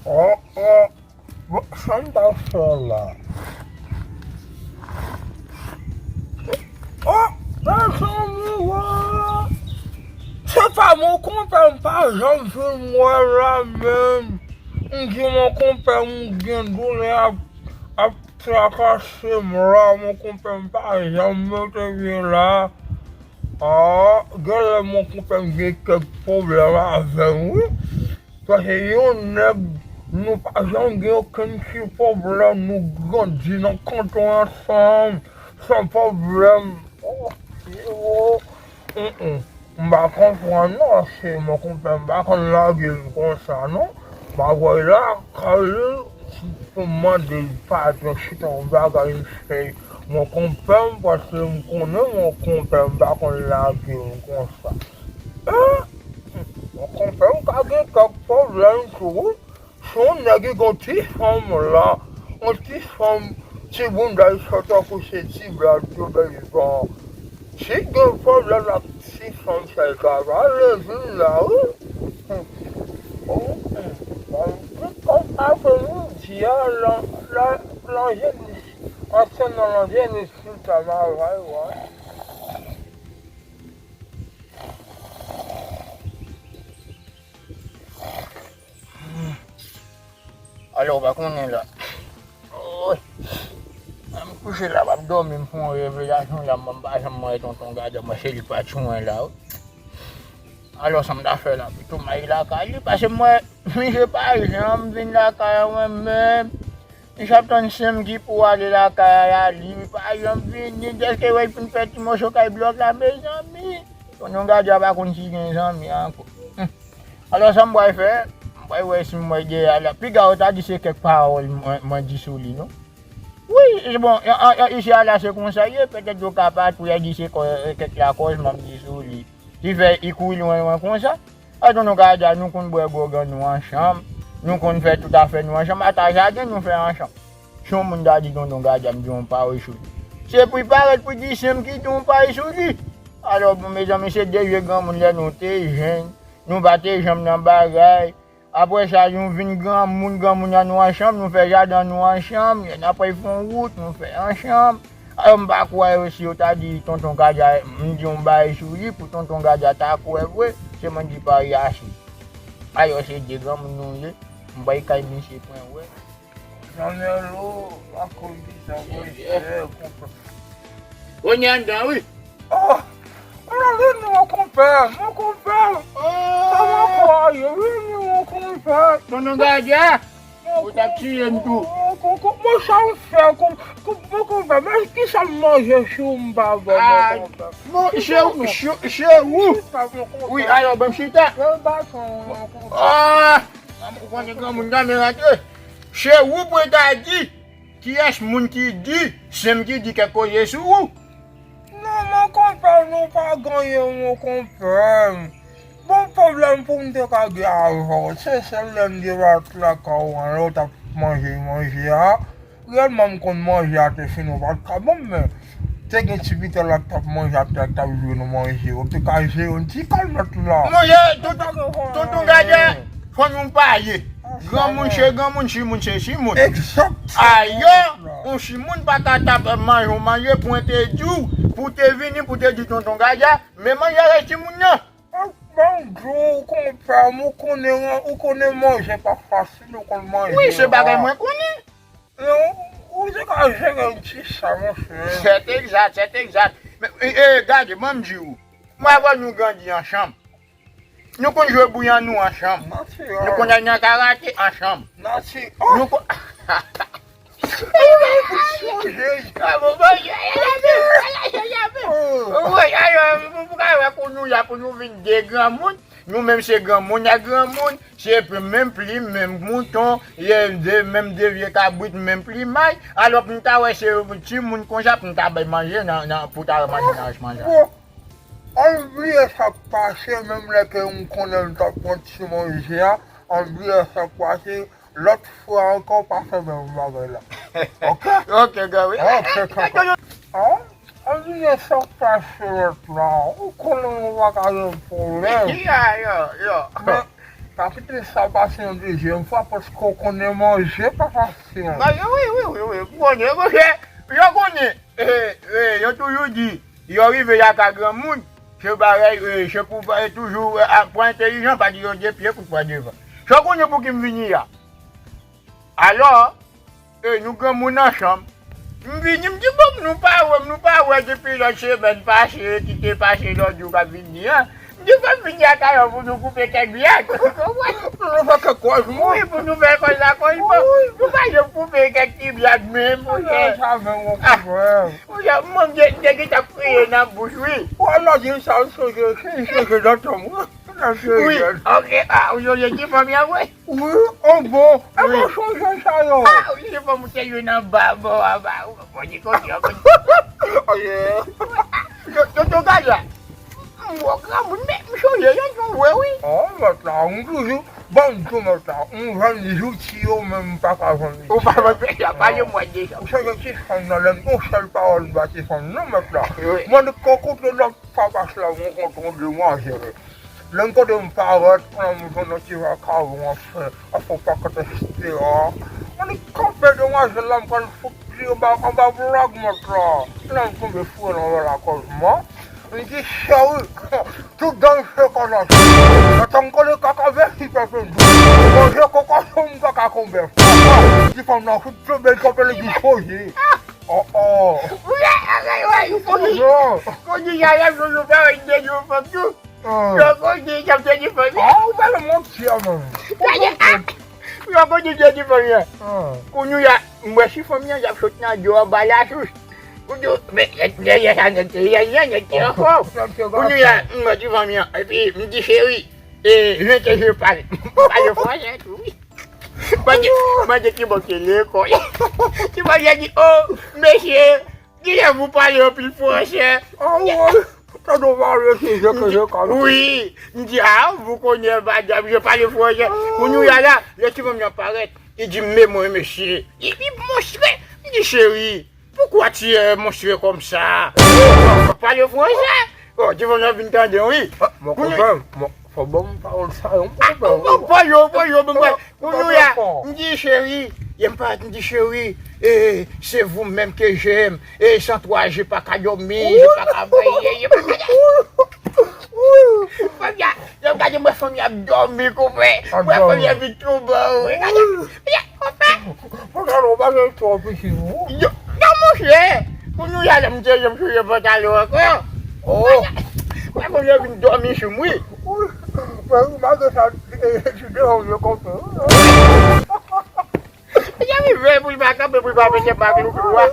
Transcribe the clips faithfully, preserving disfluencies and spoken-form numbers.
Oh, oh. Bon, sa m ta fè la? Oh, mezanmi, wa! Se pa mon konpè m pa janm vin wè la menm. M di mon konpè m gen doulè ap, ap trakase m la, mon konpè m pa janm mete pye la. Ah, genlè mon konpè m gen kèk pwoblèm avè m, wi. Paske yon nèg, nou pa janm gen okenn ti pwoblèm, nou grandi nan kanton ansanm, san pwoblèm. Oh, oh, mm, mm. M pa konprann non, se mon konpè m pa konn lage m konsa non. M ap voye lakay li pou m mande l padon si te yon bagay m fè mon konpè m, paske m konnen mon konpè m pa konn lage m konsa. Eh, mon konpè m ka gen kèk pwoblèm tou wi. Si yon nèg ki gon ti fanm la, yon ti fanm, ti bounda l sòt tankou se ti blad yo bezwen. Si gen pwoblèm ak ti fanm sa, l ka pale vin la wi. Kòm apre midi a, lan, lan, lanjenis, ansanm nan lanjenis, tout sa travay, wè. Alò, w pa konnen la. Oy. M kouche la, m ap dòmi, m fè yon revelasyon la, m pa janm wè tonton Gadya, mwen se li patwon la, wi. Alò, sa m ta fè la, pito m al lakay li, paske mwen, misye pa janm vin lakay mwen menm. Misye ap tann sèm ki pou ale lakay a, li, li pa janm vini, dèske wè l fin fè ti moso kay blòk la, mezanmi. Tonton Gadya pa konn si gen zanmi ankò. Alò, sa m pral fè, m pral wè si m wè dèyè a la. Piga yo ta di se kèk pawòl mwen, mwen di sou li, non? Wi, bon, an, an, an, isi a la, se konsa ye, petèt yo ka pa tou di se kò-, kèk lakòz mwen di sou li. Ki fè li kouri lwen, lwen konsa. A, tonton Gadya, nou konn bwè gwòg an nou ansanm, nou konn fè tout afè nou ansanm, ata jaden nou fè ansanm. Si yon moun ta di tonton Gadya, m di yon pawòl sou li. Se pou li parèt pou di se m ki di yon pawòl sou li. Alò, bon, mezanmi, se de vye granmoun lè nou te jenn, nou pa te janm nan bagay. Apre sa, nou vin granmoun, granmoun an nou ansanm, nou fè jaden nou ansanm, n ap fè yon wout, nou fè ansanm. Alò, m pa kwè yo, si yo ta di tonton Gadya, m di yon bagay sou li, pou tonton Gadya ta kwè vre, se mwen ki parye ase. Alò, se de granmoun nou ye, m bay kay misye pran wè. Janèlo, akoz de sa, mwen fè konprann. Kounye a anndan, wi. Oh, oh, vini, mon konpè, mon konpè. Oh. Kòman kò a ye? Vini, mon konpè. Tonton Gadya, ou t ap tiye m tou. Mon konpè, mon konpè, mon konpè, men kisa m manje si w m pa bon, mon konpè? Bon, se ou, se, se ou. Wi, alò, ban m chita. Ou konnen granmoun nan men rantre. Se ou pou ta di. Kiyès moun ki di, se m ki di kèk koze sou ou? Non, mon konpè, nou pa gen anyen, mon konpè. Bon, pwoblèm pou m te ka gen avè w, se sèl lè m debat lakay ou an, lè w t ap manje manje a. Reyèlman, m konn manje a te fini, ou pa t ka ban m, men te gen ti pitèl la k t ap manje atè a, k t ap jwe nou manje, ou te ka jere yon ti kalòt la. Manje, tonton, tonton Gadya. Fò nou pa ye. Granmoun se granmoun, timoun se timoun. Egzakteman. Ayò, yon timoun pa ka t ap manje yon manje pou te di w, pou te vini, pou te di tonton Gadya, men manje avèk timoun nan. Ban m di w, konpè m, ou konnen, ou konnen manje pa fasil, ou konn manje. Wi, se bagay mwen konnen. Men ou, ou te ka jere yon ti sa, monchè. Sèt egzat, sèt egzat. Men, e, e, gade, ban m di w, mwen avè w nou grandi ansanm. Nou konn jwe bouyon nou ansanm. Natirèl. Nou konn al nan karate ansanm. Nati-, oh! Nou konn... Sonje. Ah, bon, bon, ya, ya, ya, ya, ya, ya. Oh. Wi, alò, pou, pou ka wè pou nou, ya, pou nou vin de granmoun, nou menm se granmoun ak granmoun, se menm plim, menm mouton, ye de, menm de vye kabrit, menm plimay. Alò, pou nou ta wè se timoun konsa, pou nou ta bay manje nan, nan, pou ta manje nan rès manje. Bon. Ann bliye sa k pase, menm lè ke m konnen m t ap pran ti manje a, ann bliye sa k pase, lòt fwa ankò, pa fè menm bagay la. Oke? Oke, gade. Oke, tonton. An, ann bliye sa k pase lòt la. Ou konnen nou pa ka gen pwoblèm. Ya, ya, ya. Men, Pa kite sa pase yon dezyèm fwa, paske w konnen manje pa fasil. Manje, wi, wi, wi, wi. M konnen, monchè. Yo konnen. E, e, yo toujou di, yo rive lakay granmoun, se bagay, e, se pou, e, toujou, e, a, pran entèlijan, pa di yo de pye, kout pwa devan. Sa w konnen pou ki m vini a? Alò, e, nou granmoun ansanm. M vini, m di, bon, nou pa wè m, nou pa wè depi lòt semèn pase, ki te pase lòt jou k ap vini an. M di, fò m vini lakay ou pou nou koupe kèk byad. Ou konprann? Pou nou fè kèk kòz, mwen. Wi, pou nou fè kòz la kòz, bon. Wi. Nou pa janm koupe kèk ti byad menm, monchè. Sa menm, yon pwoblèm. Monchè, mwen, m te, m te gentan kriye nan bouch, wi. Ou alò di sa, ou sonje, ki sonje nan tan mwen. Wi, ok, a, ou sonje ti fanmi an, wi. Wi, o bon, e mwen sonje sa yo. A, wi, se fanm ou te jwe nan ba, bò, a, ba, ou, ou di konn yo, konn yo. Oye. Yo, yo, yo, gade la. M wè granmoun, men m sonje yo tou vre, wi. O, mèt la, m toujou, bon, m tou mèt la, m jwenn zouti yo, men m pa ka jwenn zouti. Ou pa jwenn zouti, a, pale mwen de sa. Ou sonje ti fanm nan, lè m gon sèl pawòl m ba ti fanm nan, mèt la. Wi. Mwen, kòkote lòt Papa sila rankontre yon demwazèl. Lè m kote m parèt, pran m jwenn yon ti vakabon ap fè, ap fè yon pakèt espera. Mwen li kanpe demwazèl la, m pral fout li anba, anba blag mèt la. Lè m tonbe foure nan vè lakòz mwen. M di, cheri, tout dan se kòmanse. Atan m kole kaka vèsi pèp enn di. Manje kokoso m kaka konbè. Ti fanm nan fout tonbe, l kanpe, li di, soje. Oh, oh. Ou la, a, a, a, ou konn di, konn di, sa lè m toujou fè, ou te di yon fanm tou. Ah. Yo konn di, sa m te di fanm. Ah, ou pale manti a, man. Gade, a, yo konn di, te di fanm, a. Ah. Kounye a, m wè si fanm nan, y ap sot nan dyo anba lasous. Kounye a, men, lè, lè, lè sa nèg te, lè, lè nèg te anfòm. Kounye a, m wè ti fanm nan, epi m di, cheri, e, len ke je pale. M pale fransè tou, wi. Mande, mande ki bò ke lekòl. Ti bò, li di, oh, mesye, kilè vous parlez anpil fransè? Ah ouais. Tande w pale, si je ke je parle. Wi, m di, ah, vous connaissez, madame, je parle français. Kounye a la, lè ti fanm nan parèt, li di, men mwen, mesye. Li, li monchre, m di, cheri, Pourquoi tu es monstrueux comme ça? Pale fransè. Oh, ti fanm nan vin tande, wi. Ah, mon copain, mon, fò ban m pawòl sa yo, mon copain. Pale yo, pale yo, ban m wè. Kounye a, m di, cheri, e m pa, m di, cheri, e, c'est vous-même que j'aime. E, sans toi, je pa ka dòmi, je pa ka veye, je pa ka. Fanm nan, lè m gade, m wè fanm nan ap dòmi, konpè. M wè fanm nan vin tou bon, wi. Gade, konpè. Mwen gade w pa gen twò piti, non. Yo, non, monchè. Kounye a la, m te janm chanje pantalon ankò. Oh. Mwen, mwen, mwen vin dòmi sou mwen. Wi. Mwen, malgre sa, e, e, ti de yon vye konpè. Li rive pou l pa kanpe, pou l pa mete bag lou pou a.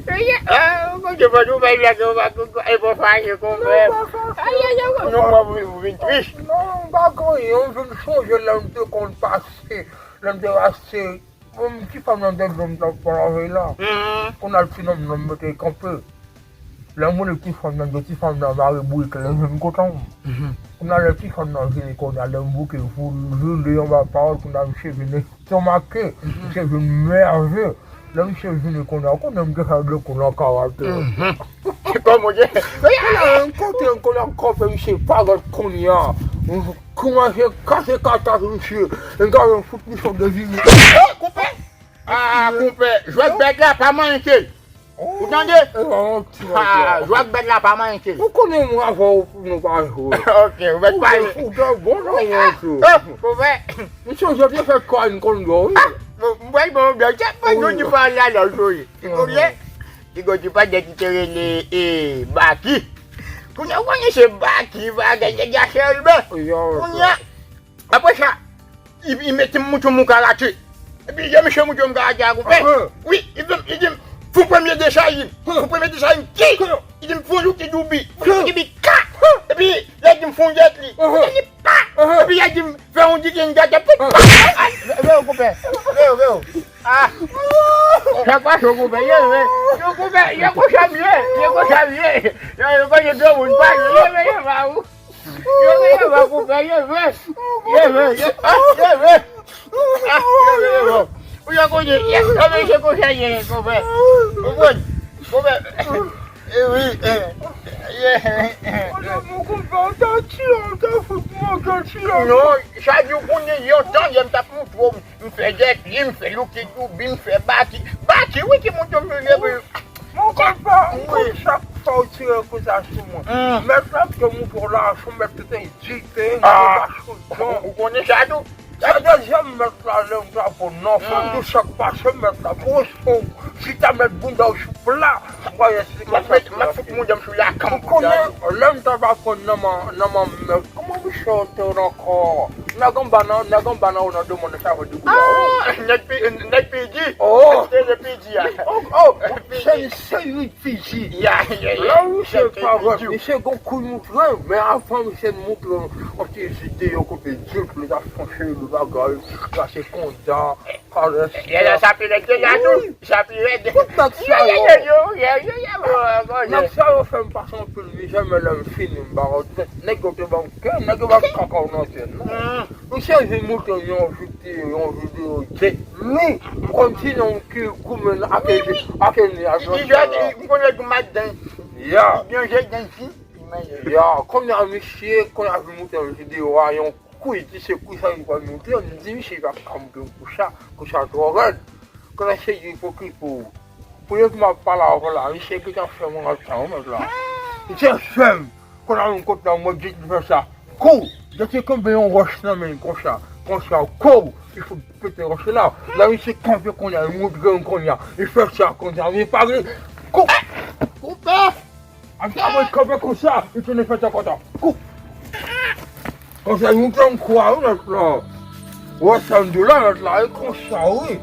Wi, ah, ou konn di pa nou bay blague, ou pa, e bon fache konpè. Ay, ay, ay, non, mwen, ou vin tris. Non, m pa konn, ou vin sonje lè m te konn pase, lè m te pase. Bon, ti fanm nan te di m t ap pran avè l la. Kounye a ti nonm nan mete kanpe. Lè m wè ti fanm nan, ti fanm nan mare bourik lè vin kote m. Kounye a lè ti fanm nan vini kounye a, lè m bouke pou l vin anba pawòl, kounye a misye vin estomake, misye vin nève. Lè misye vini kounye a, ou konnen m te fè de kou nan karate. Kòman w ye? Kounye a, yon kote, kounye a, m kanpe misye parèt kounye a. Koumanse kase kata sou misye. M gade m fout misye devire. Eh, konpè! Ah, konpè, jwèt bèt la pa manyen ke l. Ou tande? Ah, jwèt bèt la pa manyen ke l. Ou konnen mwen avè w, nou pa jwe. Ok, ou mèt pale. Ou te bon nan mwen tou. Oh, konpè. Misye, je te fè kò n konn yo, wi. Ah, bon, m pral bon, bèl, se pa nou di pa la nan jwe. Ou konnen? Li gon ti pwazon ki te rele, e, Baki. Kounye a, ou konnen se Baki, bagay, nèg la sèlman. Kounye a, apre sa, li, li mete m mouton mou karache. Epi, lè misye mouton mou karache a, konpè. Wi, li di m, li di m, fon premye de sa, li di m. Fon premye de sa, li di m, ki? Li di m, fon yon ti doubi. Fon yon ti doubi, ka! Epi, lè li di m, fon dèt li. Li di m, pa! Epi, lè li di m, fè yon diken gate, pit, pa! Veye w, konpè. Veye w, veye w. Ah. Sa k pase w, konpè? Ye vre. Yo, konpè, ye konsa m ye. Ye konsa m ye. Yo, yo konn granmoun pa ye. Ye vre, ye vre, ou. Ye vre, ye vre, konpè, ye vre. Ye vre, ye, ah, ye vre. Ah, ye vre, ye vre. Ou yo konn, ye, yo, men se konsa ye, konpè. Ou konn, konpè. Eh wi, eh, eh, eh, eh. Mon konpè, ou ta tiye, ou ta fout mwen, ou ta tiye. Non, sa di w konnen yon tan, yè m t ap montre w, m fè dèpye, m fè louki doubi, m fè baki. Baki, wi, ki monte m leve. Mon konpè, ou konn chak fwa ou tire kou sa sou mwen. Mèt la, m te montre w la, sou mèt te di, te yon gwo kachon. Ou konnen sa tou? Se dezyèm mèt la, lè m t ap non, fò m di chak pase mèt la, pou respè w, si ta mèt bounda w sou pla, m pa esplike sa. M ap fout bounda m sou lakan. Ou konnen, lè m t ap aprann nan man, nan man mèt, kòman misye te rele ankò? Nèg anba nan, nèg anba nan ou nan de mòn sa vle di bounda ou. Ah, nèg pi, nèg pi di. Oh. Te le pi di a. Oh, oh, se, se li. Fiji. Ya, ya, ya. La, misye pa vre. Misye gon kou moutre, men avan misye moutre yon ti videyo kote di l pou l ta fè cheve bagay, trase konda, karese. Ya, ya, sa pi rèd ke la tou. Sa pi rèd. Tout nèg sa yo. Yo, yo, yo, yo, yo. Nèg sa yo fè m pase anpil mizè, men lè m fini, m pa konn. Nèg yo te ban m kè, nèg yo pa kaka w nan tèt, non. Misye vin moutre yon videyo, yon videyo de li, kòmsi nan yon ki goumen ak, ak niyaj nan syèl la. M konnen goumen ak dan. Ya. Li manje dan fi. Ya, kounye a misye, kounye a vin moutre yon videyo a, yon kou, li di se kou sa li pral moutre, m di misye pa ka moutre yon kou sa, kou sa twò rèd. Kounye a misye di ipokrit pou Pou yo di m ap pale avè w la, misye gentan fè m antan, wi, mèt la. Misye fè m. Kounye a menm kote la, mwen di l fè sa. Kou! Misye kenbe yon wòch nan men l konsa, konsa, kou! Li fout pete wòch la. La, misye kanpe kounye a, li moutre m kounye a. Li fè sa konsa, li pale. Kou! Koupe! Apre, apre kanpe konsa, li tounen fè sa konsa. Kou! Konsa, li moutre m kou a, wi, mèt la. Ou wè sa m di w la, mèt la, e konsa, wi.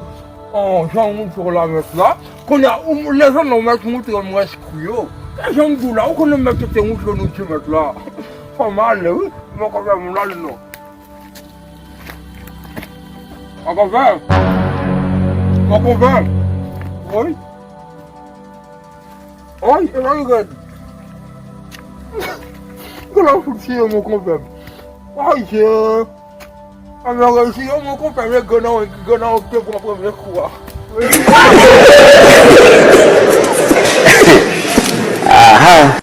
An, jan m moutre w la, mèt la. Kounye a, ou, lè zanmi w mèt moutre m rès kou yo. E jan m di w la, ou konnen mèt te moutre nou di mèt la. Fò m ale, wi. Mwen konpè m la, non. Mwen konpè. Mwen konpè. Wi. Oy, e la, regarde. Gwo la fout tiye mon konpè m. Oy, je. A mè resi yo mon konpè m, e gwo nan, gwo nan te pran premye kou a. Aha.